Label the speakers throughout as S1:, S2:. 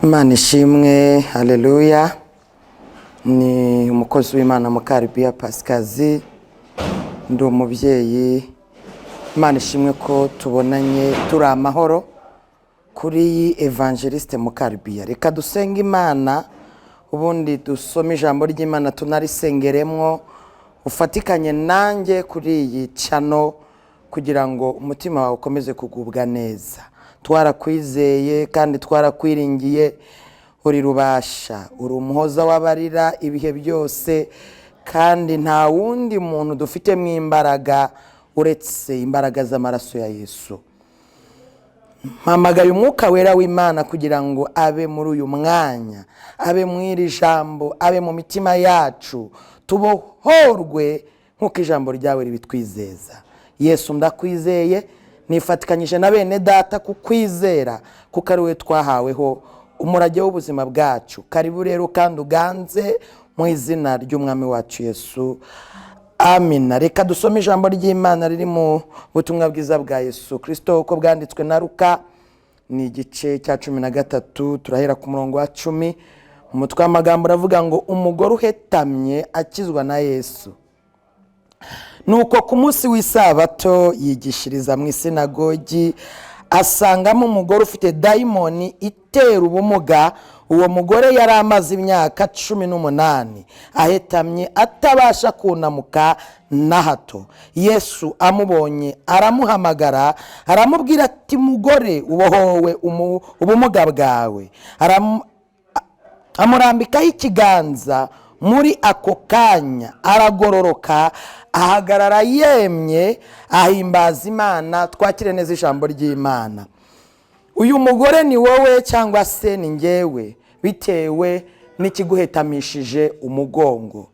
S1: Imana ishimwe, haleluya. Ni umukozi w'Imana Mukaribiya Pasikazi, ndi umubyeyi. Imana ishimwe ko tubonanye turi amahoro kuri Evangeliste Mukaribiya. Reka dusenge Imana, ubundi dusome ijambo ry'Imana tunarisengeremwo. Ufatikanye nanjye kuri iyi channel kugira ngo umutima wawe ukomeze kugubwa neza. Twarakwizeye kandi twarakwiringiye, uri rubasha, uri umuhoza w'abarira ibihe byose, kandi nta wundi muntu dufitemo imbaraga uretse imbaraga z'amaraso ya Yesu. Mpamagaye Umwuka Wera w'Imana kugira ngo abe muri uyu mwanya, abe mu iri jambo, abe mu mitima yacu, tubohorwe nk'uko ijambo ryawe ribitwizeza. Yesu, ndakwizeye, nifatikanyije na bene data kukwizera, kuko ari we twahaweho umurage w'ubuzima bwacu. Karibu rero kandi uganze mu izina ry'Umwami wacu Yesu, amina. Reka dusome ijambo ry'Imana riri mu butumwa bwiza bwa Yesu Kirisito uko bwanditswe na Ruka. Ni igice cya 13, turahera ku murongo wa 10. Umutwe w'amagambo uravuga ngo: "Umugore uhetamye akizwa na Yesu." Nuko ku munsi w'isabato yigishiriza mu isinagogi, asangamo umugore ufite dayimoni itera ubumuga. Uwo mugore yari amaze imyaka 18 ahetamye, atabasha kunamuka na hato. Yesu amubonye aramuhamagara, aramubwira ati: "Mugore, ubohowe ubumuga bwawe." Amurambikaho ikiganza, muri ako kanya aragororoka, ahagarara yemye, ahimbaza Imana. Twakire neza ijambo ry'Imana. Uyu mugore ni wowe cyangwa se ni ngewe, bitewe n'ikiguhetamishije umugongo.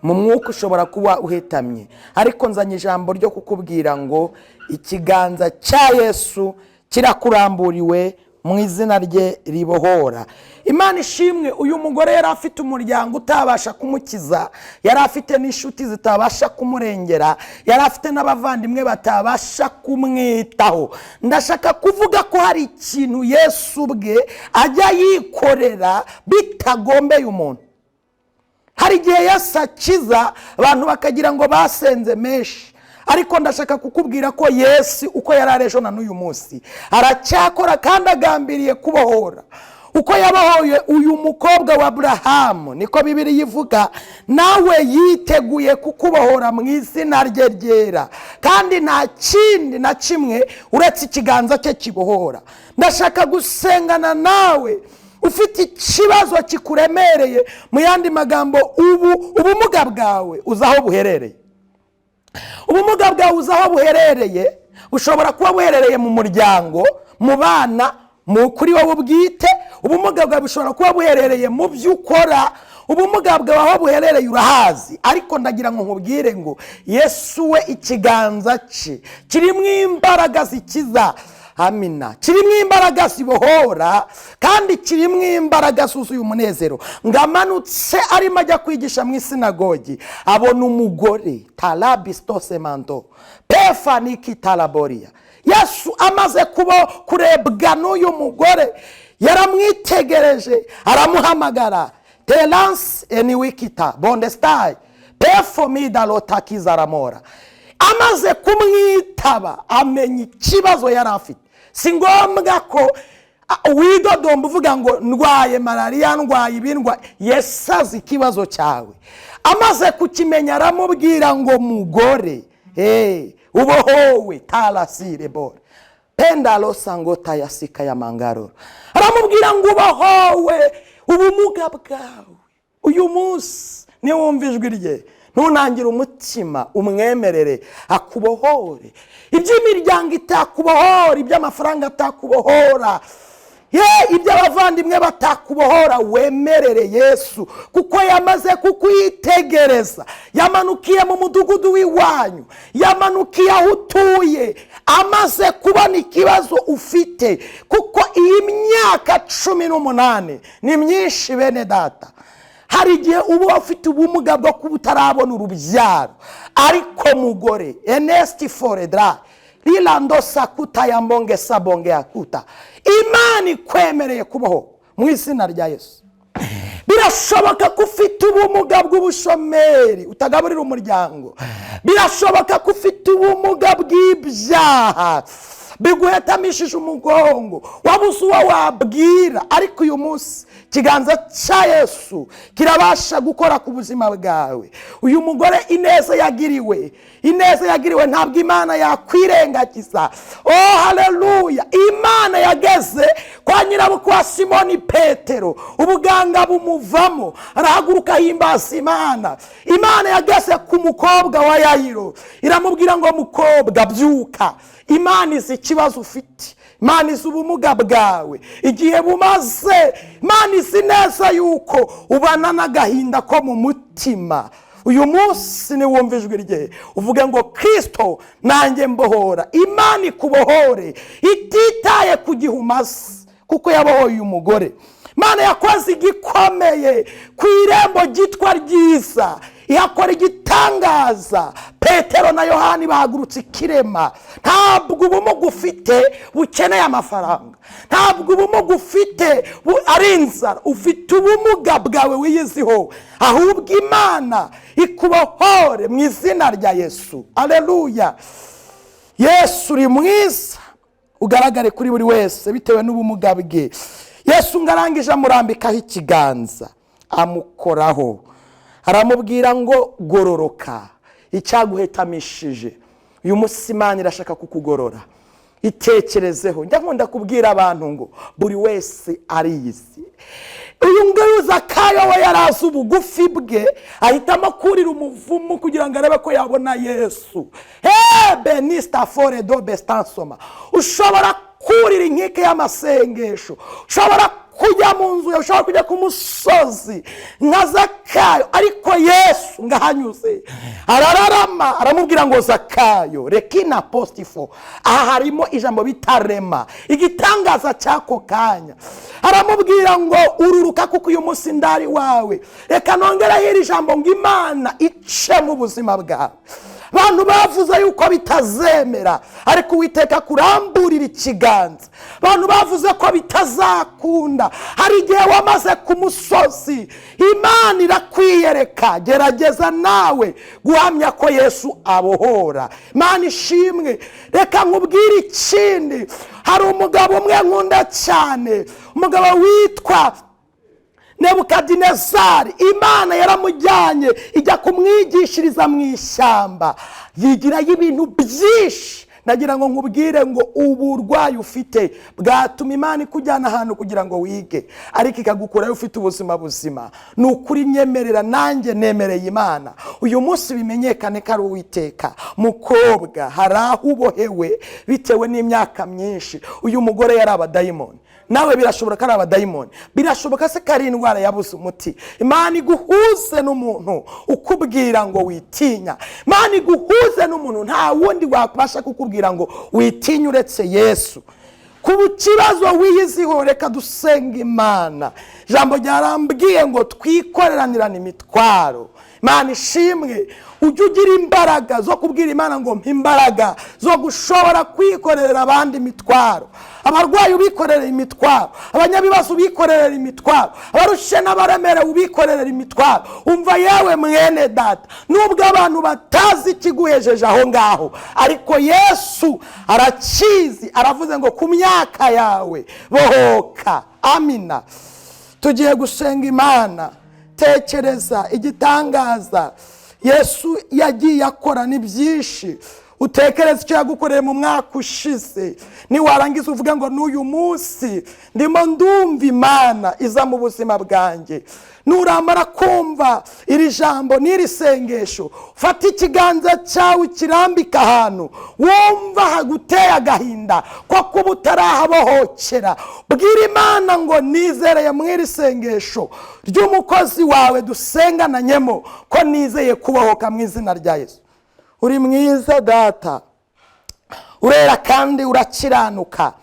S1: Mu mwuka ushobora kuba uhetamye, ariko nzanye ijambo ryo kukubwira ngo ikiganza cya Yesu kirakuramburiwe mu izina rye ribohora. Imana ishimwe. Uyu mugore yari afite umuryango utabasha kumukiza, yari afite n'inshuti zitabasha kumurengera, yari afite n'abavandimwe batabasha kumwitaho. Ndashaka kuvuga ko hari ikintu Yesu ubwe ajya yikorera bitagombeye umuntu. Hari igihe Yesu akiza abantu bakagira ngo basenze menshi, ariko ndashaka kukubwira ko Yesu uko yari ari ejo na n'uyu munsi aracyakora, kandi agambiriye kubohora. Uko yabohoye uyu mukobwa wa Burahamu, niko Bibiliya ivuga, nawe yiteguye kukubohora mu izina rye ryera, kandi nta kindi na kimwe uretse ikiganza cye kibohora. Ndashaka gusengana nawe ufite ikibazo kikuremereye. Mu yandi magambo, ubu ubumuga bwawe uzi aho buherereye. Ubumuga bwawe uzi aho buherereye. Bushobora kuba buherereye mu muryango, mu bana, kuri wowe bwite. Ubumuga bwawe bushobora kuba buherereye mu byo ukora. Ubumuga bwawe aho buherereye urahazi, ariko ndagira ngo nkubwire ngo Yesu we ikiganza cye kirimo imbaraga zikiza, amina, kirimo imbaraga zibohora, kandi kirimo imbaraga zuzuye umunezero. Ngo amanutse arimo ajya kwigisha mu isinagogi, abona umugore tarabisitosemanto pefaniki taraboriya. Yesu amaze kuba kurebwa n'uyu mugore, yaramwitegereje, aramuhamagara: teranse eniwikita bondesitayi pefomida rotakizaramora. Amaze kumwitaba amenya ikibazo yari afite. Si ngombwa ko widodomba uvuga ngo ndwaye malariya, ndwaye ibindwa. Yesu azi ikibazo cyawe. Amaze kukimenya aramubwira ngo: "Mugore, ubohowe tarasire bore pendalo sango tayasika ya mangaroro." Aramubwira ngo: "Ubohowe ubumuga bwawe." Uyu munsi niwumva ijwi rye, ntunangire umutima, umwemerere akubohore. Iby'imiryango itakubohora, iby'amafaranga atakubohora, ye iby'abavandimwe batakubohora, wemerere Yesu, kuko yamaze kukwitegereza. Yamanukiye mu mudugudu w'iwanyu, yamanukiye aho utuye, amaze kubona ikibazo ufite, kuko iyi myaka 18 ni myinshi. Bene data, hari igihe uba ufite ubumuga bwo kuba utarabona urubyaro, ariko mugore enesiti foredara rirando sakuta ya mbonge sabonge yakuta, Imana ikwemereye kubaho. Mu izina rya Yesu. Birashoboka ko ufite ubumuga bw'ubushomeri utagaburira umuryango. Birashoboka ko ufite ubumuga bw'ibyaha biguhetamishije umugongo, wabuze uwo wabwira. Ariko uyu munsi ikiganza cya Yesu kirabasha gukora ku buzima bwawe. Uyu mugore, ineza yagiriwe, ineza yagiriwe, ntabwo Imana yakwirengagiza. Oh, haleluya! Imana yageze kwa nyirabukwe wa Simoni Petero, ubuganga bumuvamo, arahaguruka ahimbaza Imana. Imana yageze ku mukobwa wa Yayiro, iramubwira ngo: "Mukobwa, byuka." Imana izi ikibazo ufite, Imana izi ubumuga bwawe igihe bumaze, Imana izi neza yuko ubana n'agahinda ko mu mutima. Uyu munsi niwumva ijwi rye, uvuge ngo: "Kirisito, nanjye mbohora." Imana ikubohore ititaye ku gihe umaze, kuko yabohoye uyu mugore. Imana yakoze igikomeye ku irembo ryitwa Ryiza, ihakora igitangaza. Petero na Yohani bahagurutse ikirema. Ntabwo ubumuga ufite bukeneye amafaranga, ntabwo ubumuga ufite ari inzara. Ufite ubumuga bwawe wiyiziho, ahubwo Imana ikubohore mu izina rya Yesu. Aleluya! Yesu, uri mwiza, ugaragare kuri buri wese bitewe n'ubumuga bwe. Yesu ngo arangije amurambikaho ikiganza, amukoraho, aramubwira ngo: "Gororoka icyaguhetamishije." Uyu munsi Imana irashaka kukugorora. Itekerezeho. Njya nkunda kubwira abantu ngo buri wese ariyizi. Uyu nguyu Zakayo we yari azi ubugufi bwe, ahitamo kurira umuvumo kugira ngo arebe ko yabona Yesu. Hebe nisitafore do besitansoma. Ushobora kurira inkike y'amasengesho, ushobora kujya mu nzu yawe, ushobora kujya ku musozi nka Zakayo. Ariko Yesu ngahanyuze arararama, aramubwira ngo: "Zakayo." Rekina positifo, aha harimo ijambo bita rema, igitangaza cy'ako kanya. Aramubwira ngo: "Ururuka, kuko uyu munsi ndari wawe." Reka nongereho iri jambo ngo Imana ice mu buzima bwawe. Abantu bavuze yuko bitazemera, ariko Uwiteka kuramburira ikiganza. Abantu bavuze ko bitazakunda. Hari igihe wamaze ku musozi, Imana irakwiyereka. Gerageza nawe guhamya ko Yesu abohora. Imana ishimwe. Reka nkubwire ikindi. Hari umugabo umwe nkunda cyane, umugabo witwa Nebukadinezari. Imana yaramujyanye ijya kumwigishiriza mu ishyamba, yigirayo ibintu byinshi. Nagira ngo nkubwire ngo uburwayi ufite bwatuma Imana ikujyana ahantu kugira ngo wige, ariko ikagukurayo ufite ubuzima buzima. Ni ukuri, nyemerera nanjye nemereye Imana uyu munsi bimenyekane ko ari Uwiteka. Mukobwa, hari aho ubohewe bitewe n'imyaka myinshi. Uyu mugore yari abadayimoni, nawe birashoboka ko ari abadayimoni, birashoboka se ko ari indwara yabuze umuti. Imana iguhuze n'umuntu ukubwira ngo witinya. Imana iguhuze n'umuntu. Nta wundi wabasha kukubwira ngo witinye uretse Yesu. Ku kibazo wiyiziho, reka dusenga Imana. Ijambo ryarambwiye ngo twikoreranirane imitwaro. Imana ishimwe. Ujye ugira imbaraga zo kubwira Imana ngo: "Mpa imbaraga zo gushobora kwikorera abandi imitwaro." Abarwayi ubikorera imitwaro, abanyabibazo ubikorera imitwaro, abarushe n'abaremerewe ubikorera imitwaro. Umva yewe mwene data, nubwo abantu batazi ikiguhejeje aho ngaho, ariko Yesu arakizi. Aravuze ngo: "Ku myaka yawe bohoka." Amina. Tugiye gusenga Imana. Tekereza igitangaza Yesu yagiye akora, ni byinshi. Utekereze icyo yagukoreye mu mwaka ushize. Niwarangiza uvuge ngo: "N'uyu munsi ndimo ndumva Imana iza mu buzima bwanjye." Nuramara kumva iri jambo n'iri sengesho, fata ikiganza cyawe ukirambika ahantu wumva haguteye agahinda ko kuba utarahabohokera. Bwira Imana ngo: "Nizereye mu iri sengesho ry'umukozi wawe dusengananyemo ko nizeye kubohoka mu izina rya Yesu." Uri mwiza Data, urera kandi urakiranuka.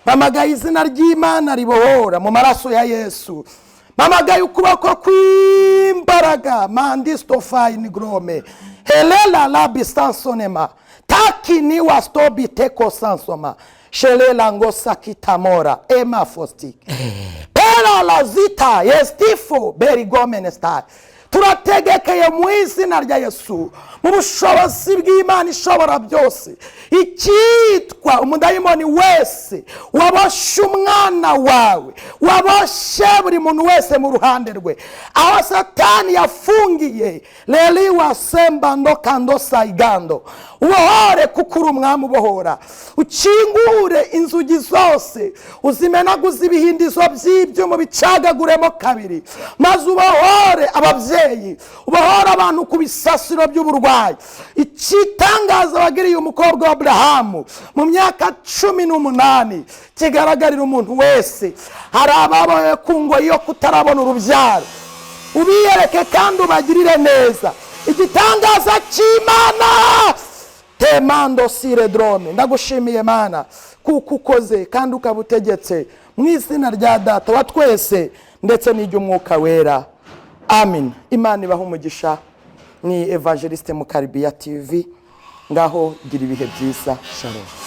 S1: Mpamagaye izina ry'Imana ribohora mu maraso ya Yesu. Mpamagaye ukuboko kw'imbaraga mandisitofayini gorome herera rabisansonema taki niwa sitobi teko sansoma sherera ngo sakitamora ema fositike. Era lazita yestifo berigomenesitari. Turategekeye mu izina rya Yesu, mu bushobozi bw'Imana ishobora byose, icyitwa umudayimoni wese waboshye umwana wawe, waboshye buri muntu wese mu ruhande rwe, aho Satani yafungiye reriwa sembando kando sayigando, ubohore kuko uri umwami ubohora. Ukingure inzugi zose, uzimenaguze ibihindizo by'ibyuma, bicagaguremo kabiri, maze ubohore ababyeyi, ubohore abantu ku bisasiro by'uburwayi. Ikitangaza wagiriye umukobwa wa Aburahamu mu myaka 18 kigaragarira umuntu wese. Hari ababaye ku ngoyi yo kutarabona urubyaro, ubiyereke kandi ubagirire neza. Igitangaza cy'Imana temando sire drone. Ndagushimiye Mana kuko ukoze kandi ukaba utegetse, mu izina rya Data wa twese ndetse n'iry'Umwuka Wera, amin. Imana ibaha umugisha. Ni Evangeliste Mukaribiya TV. Ngaho gira ibihe byiza. Shalom.